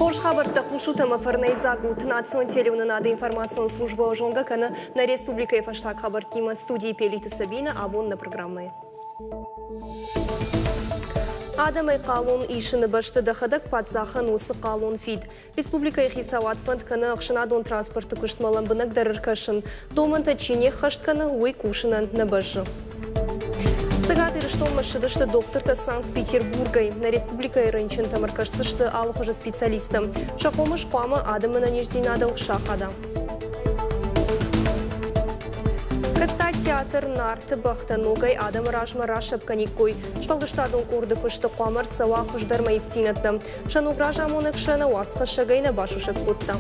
Хорз хабӕрттӕ хъусут ӕмӕ фӕрнӕйдзаг ут. Национ телеуынынады информацион службӕ зонгӕ кӕны нӕ республикӕйы фӕстаг хабӕрттимӕ. Студийы Пелиты Сабина абон нӕ программӕйы. Адӕмӕй хъалон исыны бӕсты дӕхӕдӕг паддзахӕн уыцы хъалон фид. Республикӕйы хицауад фӕнд кӕны ӕхсӕнадон транспорты куыстмӕ лӕмбынӕгдӕр ӕркӕсын. Домӕнтӕ чи не ххӕст кӕны, уый кусынӕн нӕ бӕззы. Цӕгат Ирыстонмӕ ссыдысты дохтыртӕ Санкт-Петербургӕй. Нӕ республикӕйы рынчынтӕм ӕркӕсдзысты алыхуызы специалисттӕ. Сӕ хъомыс хъуамӕ адӕмы ӕнӕниздзинадыл сахада. Кӕд та театр Нарты бӕхтӕ ногӕй адӕмы размӕ расӕпп кӕниккой. Сфӕлдыстадон къорды куысты хъуамӕ ӕрцӕуа хуыздӕрмӕ ивддзинӕдтӕ. Сӕ ног разамонӕг сӕ нӕ уацхӕссӕгӕй нӕ басусӕг кодта.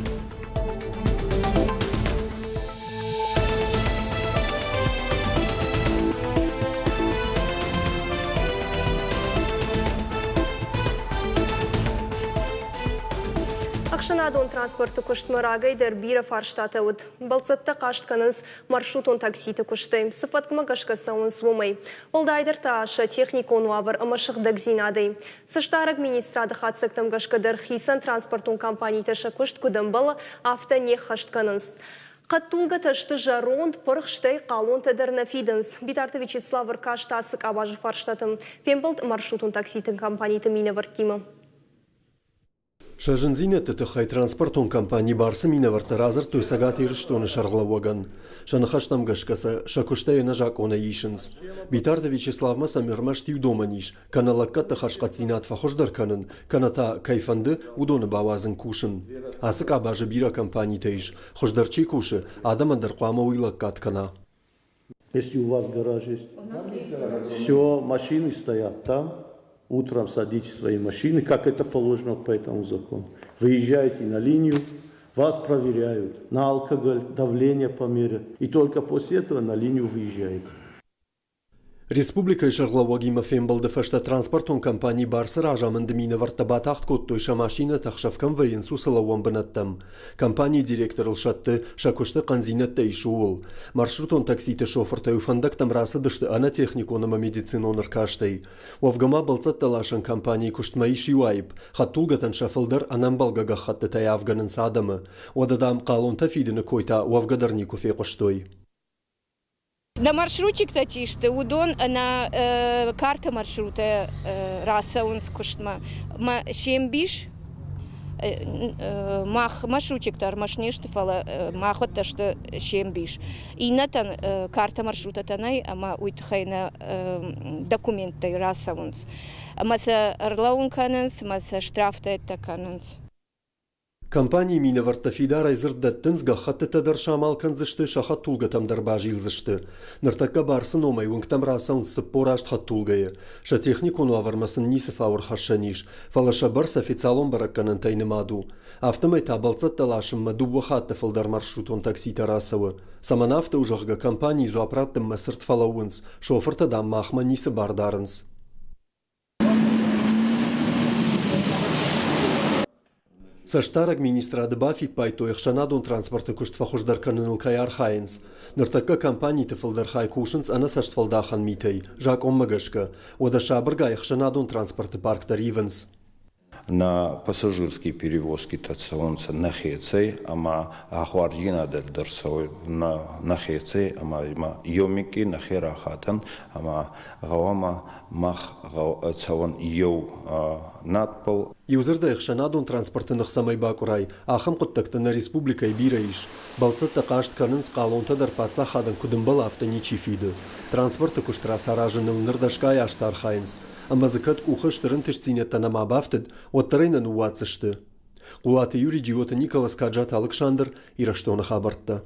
Ӕхсӕнадон транспорты куыстмӕ рагӕй дӕр бирӕ фарстатӕ уыд. Бӕлццӕттӕ хъаст кӕнынц маршрутон такситы куыстӕй, цы фӕткмӕ гӕсгӕ цӕуынц, уымӕй. Уӕлдайдӕр та сӕ техникон уавӕр ӕмӕ сыгъдӕгдзинадӕй. Цӕстдарӕг министрады хатдзӕгтӕм гӕсгӕ дӕр хицӕн транспортон компанитӕ сӕ куыст куыд ӕмбӕлы, афтӕ не ххӕст кӕнынц. Хӕдтулгӕтӕ сты зӕронд, пырх, стӕй хъалонтӕ дӕр нӕ фидынц. Битарты Вячеслав ӕркаст ацы къабазы фарстатӕм. Фембӕлд маршрутон такситы компаниты минӕвӕрттимӕ. Сӕ зындзинӕдты тыххӕй транспортон компани «Барс-ы» минӕвӕрттӕ радзырдтой Цӕгат Ирыстоны сӕргълӕууӕгӕн. Сӕ ныхӕстӕм гӕсгӕ сӕ сӕ куыстӕй ӕнӕзакъонӕй исынц. Битарты Вячеславмӕ сӕм ӕрмӕст иу домӕн ис, кӕнӕ лӕггӕдты хӕрзхъӕддзинад фӕхуыздӕр кӕнын, кӕнӕ та, кӕй фӕнды, уыдоны бауадзын кусын. Ацы къабазы бирӕ компанитӕ ис, хуыздӕр чи кусы, адӕмӕн дӕр хъуамӕ уый лӕггад кӕна. Если у вас гараж есть, все, машины стоят там, утром садитесь в свои машины, как это положено по этому закону. Выезжаете на линию, вас проверяют на алкоголь, давление померят, и только после этого на линию выезжаете. Республикӕйы сӕргълӕууӕгимӕ фембӕлды фӕстӕ транспортон компани «Барс-ы» разамынды минӕвӕрттӕ батагъд кодтой сӕ машинӕтӕ ӕхсӕв кӕм вӕййынц, уыцы лӕууӕн бынӕттӕм. Компанийы директорыл сӕтты, сӕ куысты хъӕндзинӕдтӕ ис, ууыл. Маршрутон такситы шофыртӕ-иу фӕндӕгтӕм рацыдысты ӕнӕ техникон ӕмӕ медицинон ӕркастӕй. Уӕвгӕ ма бӕлццӕттӕ ласӕн компанийы куыстмӕ ис иу аипп, хӕдтулгӕтӕн сӕ фылдӕр ӕнӕмбӕлгӕ гӕххӕттытӕй ӕвгӕнынц адӕмы. Уӕдӕ, дам, хъалонтӕ фидыны кой та уӕвгӕ дӕр никуы фехъуыстой. Нӕ маршрутчиктӕ чи сты, уыдон ӕнӕ карты маршрутӕ рацӕуынц куыстмӕ. Мӕ се мбис мах маршрутчиктӕ ӕрмӕст не сты, фӕлӕ махуӕттӕ сты се мбис. Иннӕтӕн карта маршрутӕтӕ нӕй ӕмӕ уый тыххӕй нӕ документтӕй рацӕуынц. Ӕмӕ сӕ ӕрлӕууын кӕнынц, ӕмӕ сӕ штрафтӕ кӕнынц. Компанийы минӕвӕрттӕ фидарӕй дзырд дӕттынц, гӕххӕттытӕ дӕр самал кӕндзысты, сӕ хӕдтулгӕтӕм дӕр базилдзысты. Ныртӕккӕ Барсы номӕй уынгтӕм рацӕуынц 48 хӕдтулгӕйы. Сӕ техникон уавӕрмӕ сын ницы фау ӕрхӕссӕн ис, фӕлӕ сӕ бӕрц официалон бӕрӕггӕнӕнтӕй нымад у. Афтӕмӕй та бӕлццӕттӕ ласынмӕ дыууӕ хатты фылдӕр маршрутон такситӕ рацӕуы. Цӕмӕн афтӕ у, зӕгъгӕ, компанийы дзуапп раттынмӕ цырд фӕлӕууынц, шофыртӕ, дам, махмӕ ницы бар дарынц. Цӕстдарӕг министрады бафиппайдтой, ӕхсӕнадон транспорты куыст фӕхуыздӕр кӕныныл кӕй архайынц. Ныртӕккӕ компаниты фылдӕр хай кусынц ӕнӕцӕстфӕлдахӕн митӕй, закъонмӕ гӕсгӕ. Уӕдӕ сабыргай ӕхсӕнадон транспорты парк дӕр ивынц. Нӕ пассажирские перевозкитӕ цӕунцӕ нӕхецӕй ӕма ахуардзийнадӕ дӕр цӕуй нӕхецӕй ӕма имӕ еумикъи нӕхе рахатӕн ӕма гъӕуама мах цӕуӕн еу надбӕл. Иудзырдӕй ӕхсӕнадон транспорты ных цӕмӕй бакъуырай, ахӕм хъуыддӕгтӕ нӕ республикӕйы бирӕ ис. Бӕлццӕттӕ хъаст кӕнынц, хъалонтӕ дӕр паддзахадӕн куыд ӕмбӕлы, афтӕ ничи фиды. Транспорты куыст рацаразыныл ныр дӕсгай азты архайынц. Ӕмӕ дзы кӕд къухы стыр ӕнтыстдзинӕдтӕ нӕма бафтыд, уӕддӕр ӕй нӕ ныууадздзысты. Хъулаты Юрий, Джиоты Николас, Каджаты Алыксандр, Ирыстоны хабӕрттӕ.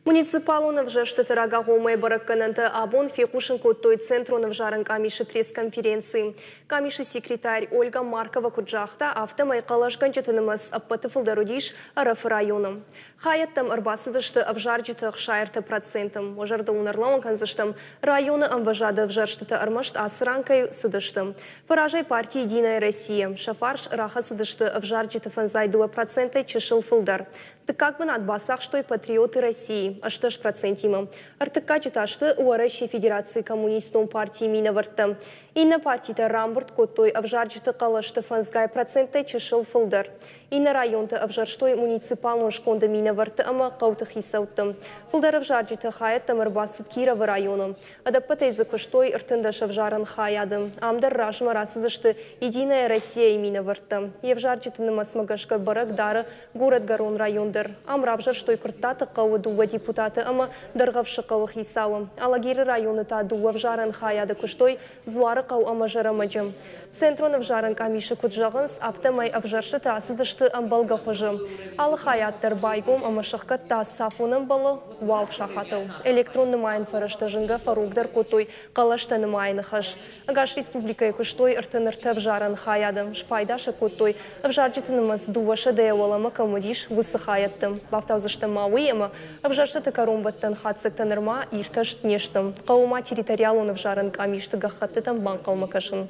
Муниципалон ӕвзӕрстыты рагагъоммӕ бӕрӕггӕнӕнтӕ абон фехъусын кодтой Центрон ӕвзарӕн къамисы пресс-конференцийы. Къамисы секретарь Ольга Маркова куыд загъта, афтӕмӕй хъӕлӕсгӕнджыты нымӕц ӕппӕты фылдӕр уыдис Ӕрӕфы районы. Хайӕдтӕм ӕрбацыдысты ӕвзарджыты 63%. Уӕ зӕрдыл уын ӕрлӕууын кӕндзыстӕм, районы ӕмвӕзады ӕвзӕрстытӕ ӕрмӕст ацы ран кӕй цыдысты. Фӕразӕй парти «Единая Россия» сӕ фарс рахӕцыдысты ӕвзарджыты 52%-ӕй чысыл фылдӕр. Дыккаг бынат бацахстой «Патриоты России». 18 процентимӕ. Ӕртыккаджы та сты Уӕрӕсейы Федерацийы Коммунистон партийы минӕвӕрттӕ. Иннӕ партитӕ рамбырд кодтой ӕвзарджыты хъӕлӕсты фӕндзгай проценттӕй чысыл фылдӕр. Иннӕ районты ӕвзӕрстой муниципалон сконды минӕвӕртты ӕмӕ хъӕуты хицӕутты. Фылдӕр ӕвзарджыты хайӕдтӕм ӕрбацыд Кировы районы. Ӕдӕппӕтӕй дзы куыстой 13 ӕвзарӕн хайады. Ам дӕр размӕ рацыдысты Единая Россия-йы минӕвӕрттӕ. Йе взарджыты нымӕцмӕ гӕсгӕ бӕрӕг дары Горӕтгӕрон район дӕр. Ам равзӕрстой Куырттаты хъӕуы дыууӕ депутаты ӕмӕ Дӕргъӕвсы хъӕуы хицауы. Алагиры районы та дыууӕ ӕвзарӕн хайады куыстой Дзуарыхъӕу ӕмӕ Зӕрӕмӕджы. Центрон ӕвзарӕн къамисы куыд зӕгъынц, афтӕмӕй ӕвзӕрстытӕ ацыдысты ӕмбӕлгӕ хуызы. Алы хайад дӕр байгом ӕмӕ сӕхгӕдта цафон ӕмбӕлы, уал сахатыл. Электрон нымайӕн фӕрӕзтӕ зынгӕ фӕрогдӕр кодтой хъӕлӕстӕ нымайыны хӕс. Ӕгас республикӕйы куыстой 33 ӕвзарӕн хайады. Спайда сӕ кодтой, ӕвзарджыты нымӕц 200-йӕ уӕлӕмӕ кӕм уыдис, уыцы хайӕдты. Бафтаудзыстӕм ма уый, ӕмӕ ӕвзӕрстыты кӕронбӕттӕн хатдзӕгтӕ нырма иртӕст не сты. Хъӕуы ма территориалон ӕвзарӕн къамисты гӕххӕттытӕм банхъӕлмӕ кӕсын.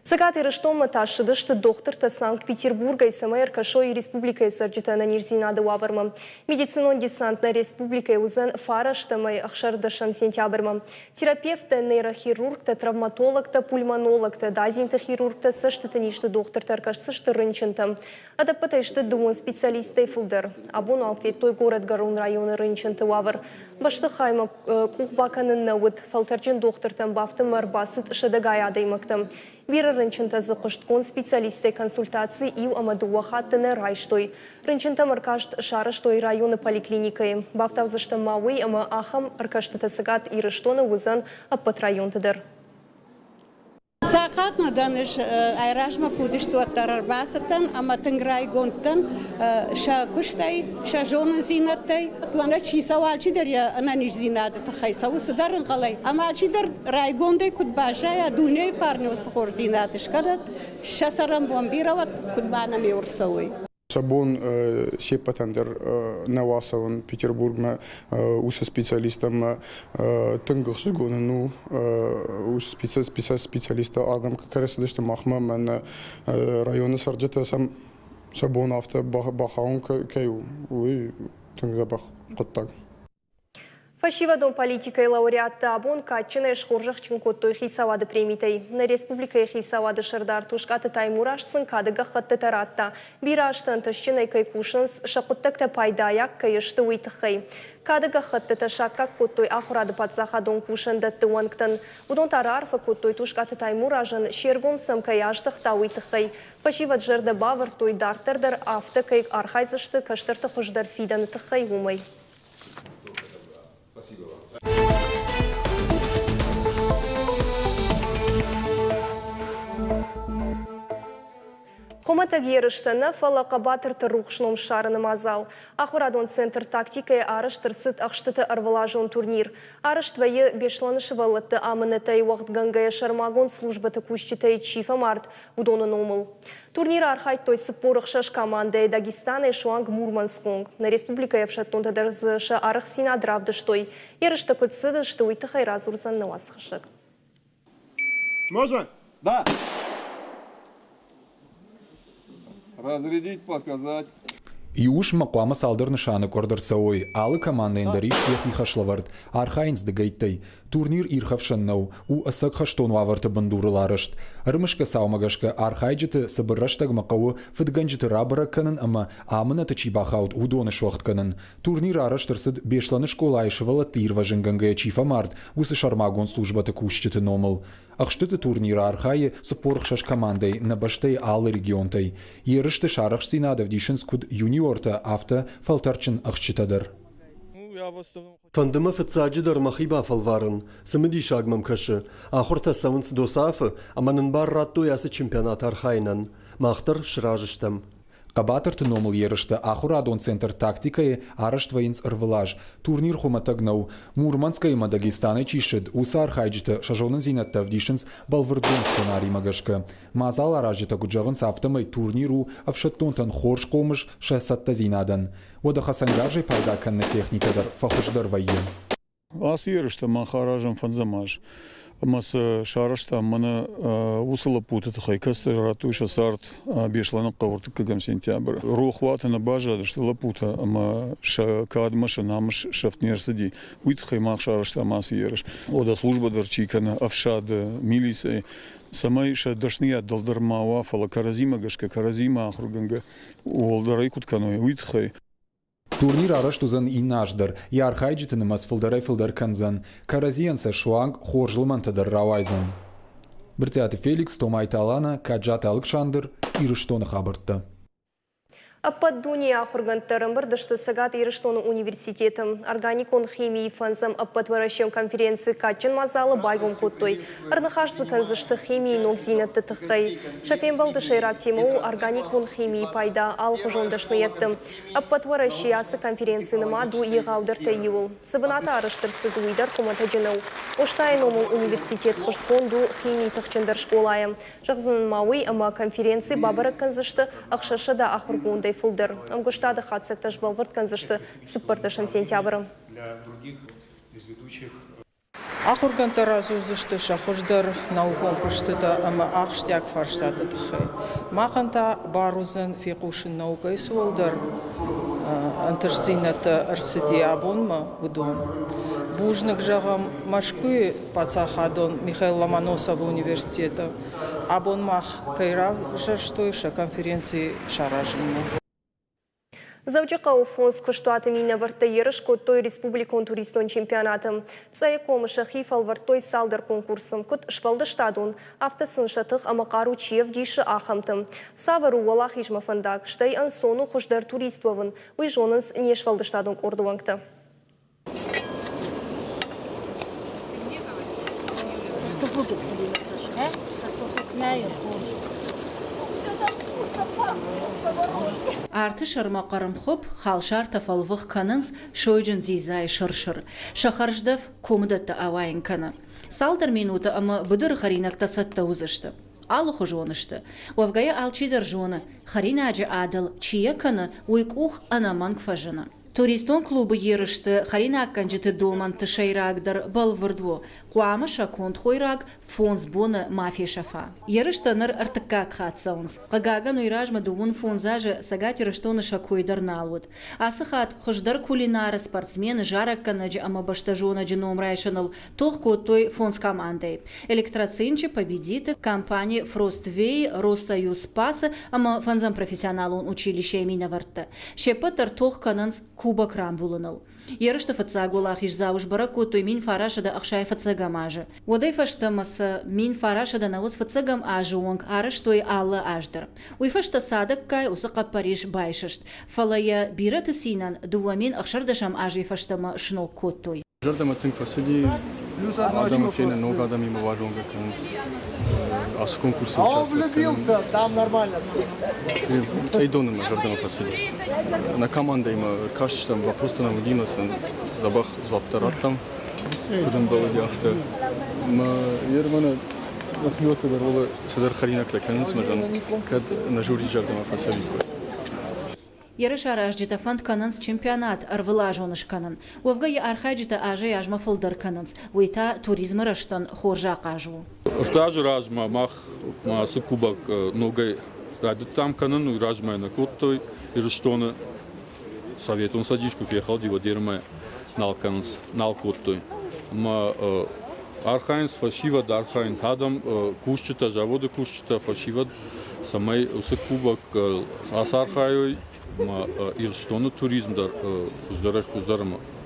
Цӕгат Ирыстонмӕ та ссыдысты дохтыртӕ Санкт-Петербургӕй, цӕмӕй ӕркӕсой республикӕйы цӕрджыты ӕнӕниздзинады уавӕрмӕ. Медицинон десант нӕ республикӕйы уыдзӕн фарӕстӕм ӕхсӕрдӕсӕм сентябрьмӕ. Терапевттӕ, нейрохирургтӕ, травматологтӕ, пульмонологтӕ, дадзинты хирургтӕ, цӕстыты низты дохтыртӕ ӕркӕсдзысты рынчынтӕм. Ӕдӕппӕтӕй сты дыууын специалисттӕй фылдӕр. Абон уал федтой Горӕтгӕрон районы рынчынты уавӕр. Бӕстыхаймӕ къух бакӕнын нӕ уыд. Фӕлтӕрджын дохтыртӕм бафтынмӕ ӕрбацыд сӕдӕгай адӕймӕгтӕ. Бирӕ рынчынтӕ дзы хъуыстгонд специалисттӕй консультаци иу ӕмӕ дыууӕ хатты нӕ райстой. Рынчынтӕм ӕркаст сарӕзтой районы поликлиникӕйы. Бафтаудзыстӕм ма уый, ӕмӕ ахӕм ӕркӕстытӕ Цӕгат Ирыстоны уыдзӕн ӕппӕт районты дӕр. Сахъат нӕ дӕн ӕз, айразмӕ куы уыдысты, уӕддӕр ӕрбацыдтӕн ӕмӕ тынг райгонд дӕн сӕ куыстӕй, сӕ зонындзинӕдтӕй. Мӕнӕ чи цӕуы, алчидӕр йӕ ӕнӕниздзинады тыххӕй цӕуы цыдӕр ӕнхъӕлӕй. Ӕмӕ алчидӕр райгондӕй куыд баззайа, дунейы фарны уыцы хорздзинад скӕнӕд, сӕ цӕрӕнбон бирӕ уӕд, куыд ма нӕм иу ӕрцӕуой. Сӕ бон се ппӕтӕн дӕр нӕ уацӕуын Петербургмӕ уыцы специалисттӕм тынг ӕхсызгон ын у уыцы специалисттӕ адӕм кӕй рацыдысты махмӕ ӕмӕ нӕ районы цӕрджытӕ сӕм сӕ бон афтӕ бахауын кӕй у, уый тынг дзӕбӕх хъуыддаг. Фӕсивӕдон политикӕйы лауреаттӕ абон кадджынӕй схорзӕхджын кодтой хицауады премитӕй. Нӕ республикӕйы хицауады сӕрдар Тускъаты Таймураз сын кады гӕххӕттытӕ радта, бирӕ азты ӕнтыстджынӕй кӕй кусынц, сӕ хъуыддӕгтӕ пайдайаг кӕй сты, уый тыххӕй. Кады гӕххӕттытӕ саккаг кодтой ахуырады паддзахадон кусӕндӕтты уӕнгтӕн. Уыдон та раарфӕ кодтой Тускъаты Таймуразӕн, се ргом сӕм кӕй аздӕхта, уый тыххӕй. Фӕсивӕд зӕрдӕ бавӕрдтой, дарддӕр дӕр афтӕ кӕй архайдзысты кӕстӕрты хуыздӕр фидӕны тыххӕй, уымӕй. Хуымӕтӕг ерыстӕ нӕ, фӕлӕ хъӕбатырты рухс ном ссарыны мадзал. Ахуырадон центр «Тактикӕ»-йы арӕзт ӕрцыд ӕхстыты ӕрвылазон турнир. Арӕзт вӕййы Беслӕны сывӕллӕтты амынӕтӕй уӕгъдгӕнгӕйӕ сӕрмагонд службӕты кусджытӕй чи фӕмард, уыдоны номыл. Турниры архайдтой 46 командӕйы Дагестанӕй суанг Мурманскы онг. Нӕ республикӕйы ӕфсӕддонтӕ дӕр дзы сӕ арӕхстдзинад равдыстой. Ерыстӕ куыд цыдысты, уый тыххӕй радзурдзӕн нӕ уацхӕссӕг. Можно? Да. Разрядить, показать. Иу уысммӕ хъуамӕ цалдӕр нысаны къуырд ӕрцӕуой. Алы командӕйӕн дӕр ис йӕхи хӕслӕвӕрд. Архайынц дыгӕйттӕй. Турнир ирхӕфсӕн нӕу, у ӕцӕг хӕстон уавӕрты бындурыл арӕзт. Ӕрымысгӕ цаумӕ гӕсгӕ архайджыты цыбыр рӕстӕгмӕ хъӕуы фыдгӕнджыты рабӕрӕг кӕнын ӕмӕ амынӕты чи бахауд, уыдоны суӕгъд кӕнын. Турнир арӕзт ӕрцыд Беслӕны скъолайы сывӕллӕтты ирвӕзынгӕнгӕйӕ чи фӕмард, уыцы сӕрмагонд службӕты кусджыты номыл. Ӕхстыты турниры архайы 46 командӕйы нӕ бӕстӕйы алы регионтӕй. Ерысты сарӕхстдзинад ӕвдисынц куыд юниортӕ, афтӕ фӕлтӕрдджын ӕхсджытӕ дӕр. Фӕнды мӕ фыццаджыдӕр мӕхи бафӕлварын, цымыдисаг мӕм кӕсы. Ахуыртӕ цӕуынц ДОСААФ-ы ӕмӕ нын бар радтой ацы чемпионаты архайынӕн. Мах дӕр сразы стӕм. Хъӕбатырты номыл ерыстӕ ахуырадон центр «Тактикӕ»-йы арӕзт вӕййынц ӕрвылаз. Турнир хуымӕтӕг нӕу. Мурманскӕй ӕмӕ Дагестанӕй чи ссыд, уыцы архайджытӕ сӕ зонындзинӕдтӕ ӕвдисынц бӕлвырдгонд сценаримӕ гӕсгӕ. Мадзал аразджытӕ куыд зӕгъынц, афтӕмӕй турнир у ӕфсӕддонтӕн хорз хъомыс сӕ цӕттӕдзинадӕн. Уӕдӕ хӕцӕнгарзӕй пайда кӕныны техникӕ дӕр фӕхуыздӕр вӕййы. Ацы ерыстӕ мах аразӕм фӕндзӕм аз ӕмӕ сӕ сарӕзтам мӕнӕ уыцы лӕппуты тыххӕй, кӕцытӕ радтой сӕ цард Беслӕны хъӕуы ӕртыккӕгӕм сентябры. Рохуаты нӕ баззадысты лӕппутӕ ӕмӕ сӕ кадмӕ сӕ намыс сӕфт не рцыди. Уый тыххӕй мах сарӕзтам ацы ерыс. Уӕдӕ службӕ дӕр чи кӕны ӕфсады, милицӕйы, цӕмӕй сӕ дӕсныйад дӕлдӕр ма уа, фӕлӕ кӕрӕдзимӕ гӕсгӕ, кӕрӕдзимӕ ахуыргӕнгӕ уӕлдӕрӕй куыд кӕной, уый тыххӕй. Турнир арӕзт уыдзӕн иннӕ аз дӕр, йӕ архайджыты нымӕц фылдӕрӕй-фылдӕр кӕндзӕн, кӕрӕдзийӕн сӕ суанг хорз лымӕнтӕ дӕр рауайдзӕн. Брытъиаты Феликс, Томайты Алана, Каджаты Алыксандр, Ирыстоны хабӕрттӕ. Ӕппӕт дунейы ахуыргӕндтӕ ӕрӕмбырд сты Цӕгат Ирыстоны университеты. Органикон химийы фӕндзӕм ӕппӕтуӕрӕсеон конференци кадджын мадзалы байгом кодтой. Ӕрныхас дзы кӕндзысты химийы ногдзинӕдты тыххӕй. Сӕ фембӕлды сӕйраг темӕ у органикон химийы пайда алыхуызон дӕсныйӕдты. Ӕппӕт Уӕрӕсейы ацы конференци нымад у егъаудӕртӕй иуыл. Цы бынаты арӕзт ӕрцыд, уый дӕр хуымӕтӕджы нӕу. Къостайы номыл университет хъуыстгонд у химийы тыхджындӕр скъолайӕ. Зӕгъдзынӕн ма уый, ӕмӕ конференци бабӕрӕг кӕндзысты 600 ахуыргондӕй фылдӕр. Ӕмгуыстады хатдзӕгтӕ сбӕлвырд кӕндзысты 14 сентябры. Ахуыргӕндтӕ радзурдзысты сӕ хуыздӕр наукон куыстытӕ ӕмӕ ахсджиаг фарстаты тыххӕй. Махӕн та бар уыдзӕн фехъусын наукӕйы цы уӕлдӕр ӕнтыстдзинӕдтӕ ӕрцыди абонмӕ, уыдон. Бузныг зӕгъӕм Мӕскуыйы паддзахадон Михаил Ломоносовы университеты, абон мах кӕй равзӕрстой сӕ конференци саразынмӕ. Дзӕуджыхъӕуы фондз куыстуаты минӕвӕрттӕ ерыс кодтой республикон туристон чемпионаты. Цъӕйы комы сӕхи фӕлвӕрдтой цалдӕр конкурсы, куыд сфӕлдыстадон, афтӕ сын сӕ тых ӕмӕ хъару чи ӕвдисы, ахӕмты. Цавӕр у уӕлахизмӕ фӕндаг, стӕй ӕнцон у хуыздӕр турист уӕвын, уый зонынц не сфӕлдыстадон къорды уӕнгтӕ. Арты сӕрмӕ хъӕрмхуыпп, халсартӕ фӕлвых кӕнынц сойджын дзидзайы сыр-сыр. Сӕ хӕрздӕф комыдӕттӕ ауайын кӕны. Цалдӕр минуты ӕмӕ быдыры хӕринӕгтӕ цӕттӕ уыдзысты. Алыхуызон сты. Уӕвгӕ алчидӕр зоны, хӕринаджы адыл чи йӕ кӕны, уый къух ӕнӕмӕнг фӕзыны. Туристон клубы ерысты хӕринаггӕнджыты домӕнты сӕйрагдӕр бӕлвырд у, хъуамӕ сӕ конд хойраг фондз боны ма фесӕфа. Ерыстӕ ныр ӕртыккаг хатт цӕуынц. Хъыгагӕн, уый размӕ дыууын фондз азы Цӕгат Ирыстоны сӕ кой дӕр нал уыд. Ацы хатт хуыздӕр кулинары, спортсмены, зарӕггӕнӕджы ӕмӕ бӕстӕзонӕджы ном райсыныл тох кодтой фондз командӕйы. Электроцинчы, Победиты, компани Фроствей, Россоюз Спас-ы ӕмӕ фӕндзӕм профессионалон училищейы минӕвӕрттӕ. Се ппӕт дӕр тох кӕнынц кубок рамбулыныл. Ерысты фыццаг уӕлахиздзауы сбӕрӕг кодтой 1965 азы. Уӕдӕй фӕстӕмӕ сӕ 1995 азы онг арӕзтой алы аз дӕр. Уый фӕстӕ цадӕггай уыцы хъӕппӕрис байсыст, фӕлӕ йӕ бирӕты цинӕн 2016 азӕй фӕстӕмӕ сног кодтой. Зӕрдӕмӕ тынг фӕцыди адӕмы фенын, ног адӕмимӕ базонгӕ кӕнын, ацы конкурсы участвовать кӕнын. Цъӕйдоны мӕ зӕрдӕмӕ фӕцыди. Нӕ командӕимӕ ӕркастыстӕм, вопростӕ нӕм уыди, ӕмӕ сын дзӕбӕх дзуапп дӕр радтам, куыд ӕмбӕлыди, афтӕ. Мӕ ермӕнӕ нӕхиуӕттӕ дӕр уӕле цыдӕр хӕринӕгтӕ кӕнынц, мӕ зӕн, кӕд нӕ жюри зӕрдӕмӕ фӕцӕуиккой. Ерысаразджытӕ фӕнд кӕнынц чемпионат ӕрвылазон скӕнын. Уӕвгӕ йӕ архайджытӕ азӕй-азмӕ фылдӕр кӕнынц. Уый та туризмы рӕзтӕн хорз ахъаз у. Ӕртӕ азы размӕ мах ацы кубок ногӕй райдыдтам кӕнын, уый размӕ нӕ кодтой Ирыстоны. Советон Цӕдис куы фехӕлди, уӕд ермӕ нал кӕнынц, нал кодтой. Ӕмӕ архайынц фӕсивӕд, архайынц адӕм, кусджытӕ, заводы кусджытӕ, фӕсивӕд, цӕмӕй уыцы кубок ацархайой ӕмӕ Ирыстоны туризм дӕр хуыздӕрӕй-хуыздӕр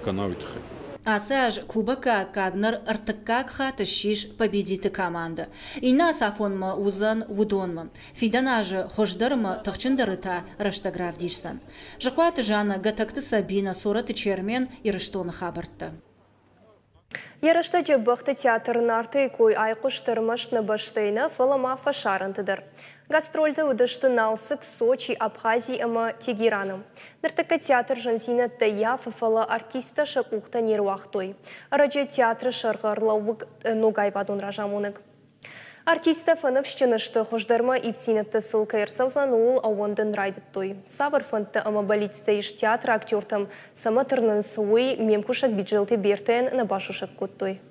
кӕна, уый тыххӕй. Ацы аз Кубокы аккаг ныр ӕртыккаг хатт ссис Победиты командӕ. Иннӕ ацафонмӕ уыдзӕн уыдонмӕ. Фидӕн азы хуыздӕр ӕмӕ тыхджындӕры та рӕстӕг равдисдзӕн. Зыхъуаты Жаннӕ, Гӕтӕгты Сабинӕ, Цорӕты Чермен, Ирыстоны хабӕрттӕ. Йӕ рӕстӕджы бӕхты театр Нарты-йы кой айхъуыст ӕрмӕст нӕ бӕстӕйы нӕ, фӕлӕ ма фӕсарӕнты дӕр. Гастрольты уыдысты Налцыкк, Сочи, Абхази ӕмӕ Тегераны. Ныртӕккӕ театр зындзинӕдтӕ ййафы, фӕлӕ артисттӕ сӕ къухтӕ не руагътой. Ӕрӕджы театры сӕргъы ӕрлӕууыд ног аивадон разамонӕг. Артисттӕ фӕныфсджын сты, хуыздӕрмӕ ивддзинӕдтӕ сыл кӕй ӕрцӕудзӕн, ууыл ӕууӕндын райдыдтой. Цавӕр фӕндтӕ ӕмӕ бӕллицтӕ ис театры актертӕм, цӕмӕ тырнынц, уый ме мкусӕг Биджелты Бертӕйӕн нӕ басусӕг кодтой.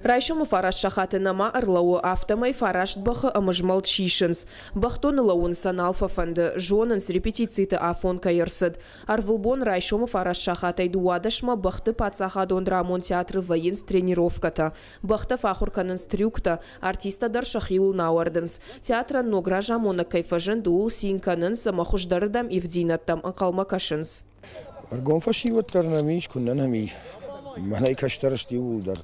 Райсомы фараст сахаты нӕма ӕрлӕууы, афтӕмӕй фараст бӕхы ӕмызмӕлд сисынц. Бӕхдоны лӕууын сӕ нал фӕфӕнды, зонынц, репетициты афон кӕй ӕрцыд. Ӕрвылбон райсомы фараст сахатӕй дыууадӕсмӕ бӕхты паддзахадон драмон театры вӕййынц тренировкӕтӕ. Бӕхтӕ фӕахуыр кӕнынц трюктӕ, артисттӕ дӕр сӕхиуыл нӕ ауӕрдынц. Театрӕн ног разамонӕг кӕй фӕзынд, ууыл цин кӕнынц ӕмӕ хуыздӕрырдӕм ивддзинӕдтӕм ӕнхъӕлмӕ кӕсынц. Ӕргом фӕсивӕд дӕр нӕм ис, куыннӕ нӕм и. Мӕнӕй кӕстӕр сты иууылдӕр.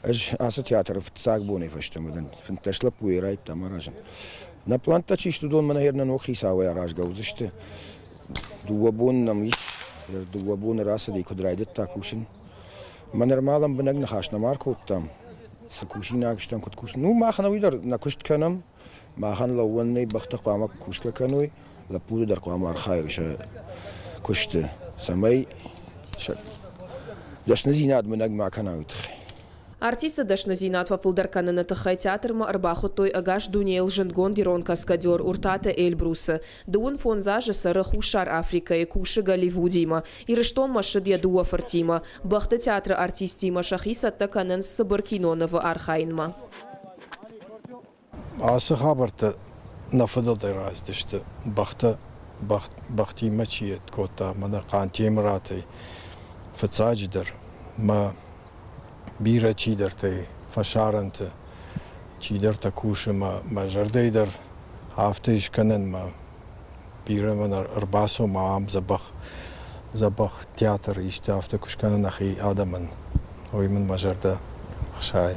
Ӕз ацы театры фыццаг бонӕй фӕстӕмӕ дӕн. 15 лӕппуйы райдыдтам аразын. Нӕ пълӕнттӕ чи сты, уыдон мӕнӕ нӕ ног хицауӕй аразгӕ уыдзысты. Дыууӕ боны нӕм ис. Дыууӕ боны рацыди, куыд райдыдта кусын. Мӕ нырма лӕмбынӕг ныхас нӕма ӕркодтам. Цы кусинаг стӕм, куыд кусын. Ну, мах ӕнӕуи дӕр нӕ куыст кӕнӕм. Махӕн лӕууӕн нӕй, бӕхтӕ хъуамӕ кусгӕ кӕной, лӕппуты дӕр хъуамӕ архайой сӕ куысты, цӕмӕй сӕ дӕсныдзинад мынӕг ма кӕна, уый тыххӕй. Артисты дӕсныдзинад фӕфылдӕр кӕныны тыххӕй театрмӕ ӕрбахуыдтой ӕгас дунейыл зындгонд ирон каскадер Уртаты Эльбрусы. Дыууын фондз азы цӕры Хуссар Африкӕйы, кусы Голливудимӕ. Ирыстонмӕ ссыд йӕ дыууӕ фыртимӕ. Бӕхты театры артисттимӕ сӕхи цӕттӕ кӕнынц цыбыр кинонывы архайынмӕ. Ацы хабӕрттӕ нӕ фыдӕлтӕй рацыдысты, бӕхтӕ бӕхтимӕ чи кодта, мӕнӕ Хъантемыратӕй фыццаджыдӕр мӕ бирӕ чидӕртӕй фӕсарӕнты чидӕртӕ кусы мӕ мӕ зӕрдӕйы дӕр афтӕ ис кӕнӕн мӕ бирӕ мӕн ӕрбацӕуы ма ам дзӕбӕх дзӕбӕх театр исты афтӕ куы скӕна нӕхи адӕмӕн, уый мын мӕ зӕрдӕ хсайы.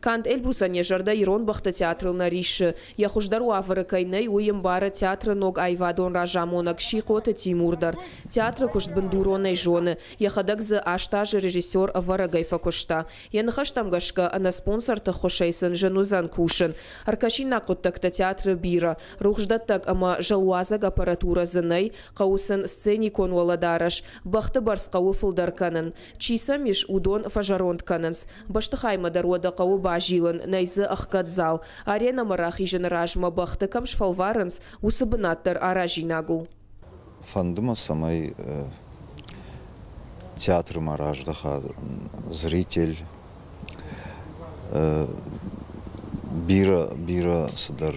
Канд Эльбрусӕн йӕ зӕрдӕ ирон бӕхты театрыл нӕ риссы. Йӕ хуыздӕр уавӕры кӕй нӕй, уый ӕмбары театры ног аивадон разамонӕг Сихъоты Тимур дӕр. Театры куыст бындуронӕй зоны. Йӕхӕдӕг дзы аст азы режиссер-ӕвӕрӕгӕй фӕкуыста. Йӕ ныхӕстӕм гӕсгӕ, ӕнӕ спонсорты ххуысӕй сын зын уыдзӕн кусын. Ӕркӕсинаг хъуыддӕгтӕ театры бирӕ. Рухсдӕттӕг ӕмӕ зӕлуадзӕг аппаратурӕ дзы нӕй, хъӕуы сын сценикон уӕлӕдарӕс, бӕхты бӕрц хъӕуы фылдӕр кӕнын. Чи сӕм ис, уыдон фӕзӕронд кӕнынц. Бӕстыхаймӕ дӕр уӕдӕ хъӕуы базилын, нӕй дзы ӕхгӕд зал. Аренӕмӕ рахизыны размӕ бӕхты кӕм сфӕлварынц, уыцы бынат дӕр аразинаг у. Фӕнды мӕ, цӕмӕй театрмӕ раздӕха зритель. Бирӕ, бирӕ цыдӕр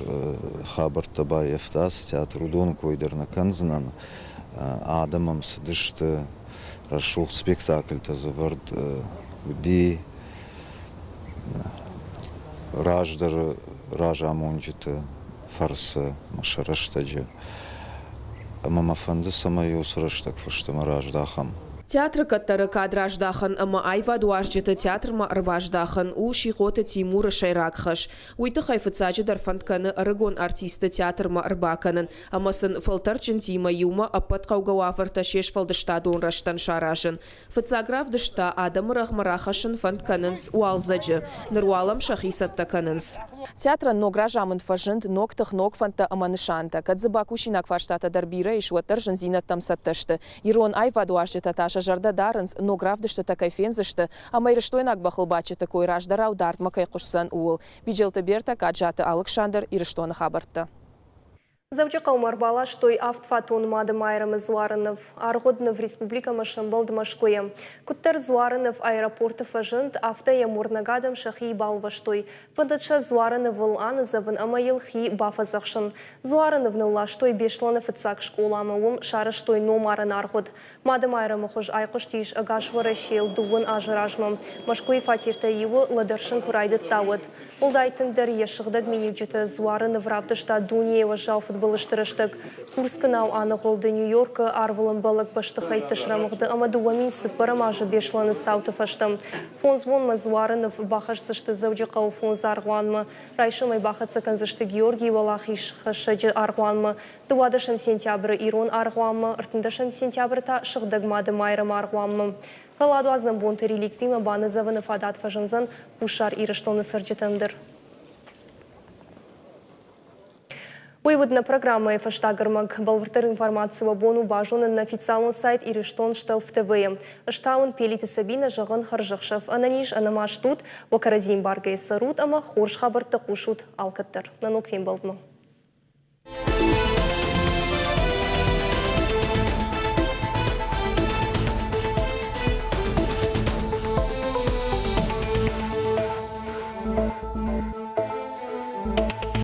хабӕрттӕ баййӕфта ацы театр, уыдоны кой дӕр нӕ кӕндзынӕн. Адӕм ӕм цыдысты, рӕсугъд спектакльтӕ дзы вӕрд уыди раздӕры разамонджыты фӕрцы сӕ рӕстӕджы. Ӕмӕ мӕ фӕнды, цӕмӕй уыцы рӕстӕг фӕстӕмӕ раздахӕм. Театры кӕддӕры кад раздахын ӕмӕ аивадуарзджыты театрмӕ ӕрбаздахын у Сихъоты Тимуры сӕйраг хӕс. Уый тыххӕй фыццаджыдӕр фӕнд кӕны ӕрыгон артистты театрмӕ ӕрбакӕнын ӕмӕ сын фӕлтӕрдджынтимӕ иумӕ ӕппӕт хъӕугӕ уавӕртӕ се сфӕлдыстадон рӕзтӕн саразын. Фыццаг равдыст та адӕмы рӕгъмӕ рахӕссын фӕнд кӕнынц уалдзӕджы. Ныр уал ӕм сӕхи цӕттӕ кӕнынц. Театрӕн ног разамынд фӕзынд, ног тых, ног фӕндтӕ ӕмӕ нысантӕ. Кӕд дзы бакусинаг фарстатӕ дӕр бирӕ ис, уӕддӕр зындзинӕдтӕм цӕттӕ сты. Ирон аивадуарзджытӕ та сӕ зӕрдӕ дарынц, ног равдыстытӕ кӕй фендзысты ӕмӕ ирыстойнаг бӕхылбадджыты кой раздӕрау дардмӕ кӕй хъуысдзӕн, ууыл. Биджелты Бертӕ, Къаджаты Алыксандр, Ирыстоны хабӕрттӕ. Дзӕуджыхъӕумӕ ӕрбаластой авдфатон Мады Майрӕмы дзуары ныв. Аргъуыд ныв республикӕмӕ сӕмбӕлд Мӕскуыйы. Куыддӕр дзуары ныв аэропорты фӕзынд, афтӕ йӕм уырнӕг адӕм сӕхи балвӕстой. Фӕндыд сӕ дзуары нывыл аныдзӕвын ӕмӕ йыл хи бафӕдзӕхсын. Дзуары ныв нылластой Беслӕны фыццаг скъоламӕ, уым сарӕзтой номарӕн аргъуыд. Мады Майрӕмы хуыз айхъуыстис ӕгас Уӕрӕсейыл дыууын азы размӕ, Мӕскуыйы фатертӕй иуы лӕдӕрсын куы райдыдта, уӕд. Уӕлдай тынгдӕр йӕ сыгъдӕг миниуджыты дзуары ныв равдыста дунейы уӕззау фыдбылызты рӕстӕг. Курскы нау аныгъуылд Нью-Йоркы арвылӕмбӕлӕг бӕстыхӕйтты срӕмыгъды ӕмӕ 2004 азы Беслӕны цауты фӕстӕ. Фондз бонмӕ дзуары ныв бахӕсдзысты Дзӕуджыхъӕуы фондз аргъуанмӕ. Райсомӕй бахӕццӕ кӕндзысты Георгийы Уӕлахизхӕссӕджы аргъуанмӕ. 12 сентябры Ирон аргъуанмӕ, 13 сентябры та Сыгъдӕг Мады Майрӕмы аргъуанмӕ. Фӕлладуадзӕн бонты реликвимӕ баныдзӕвыны фадат фӕзындзӕн Хуссар Ирыстоны цӕрджытӕн дӕр. Уый уыд нӕ программӕйы фӕстаг ӕрмӕг. Бӕлвырддӕр информаци уӕ бон у базонын нӕ официалон сайт Ирыстон Штелф ТВ-йы. Ӕз та уын Пелиты Сабинӕ зӕгъын хӕрзӕхсӕв. Ӕнӕниз, ӕнӕмаст ут, уӕ кӕрӕдзийы ӕмбаргӕйӕ цӕрут ӕмӕ хорз хабӕрттӕ хъусут алкӕддӕр. Нӕ ног фембӕлдмӕ.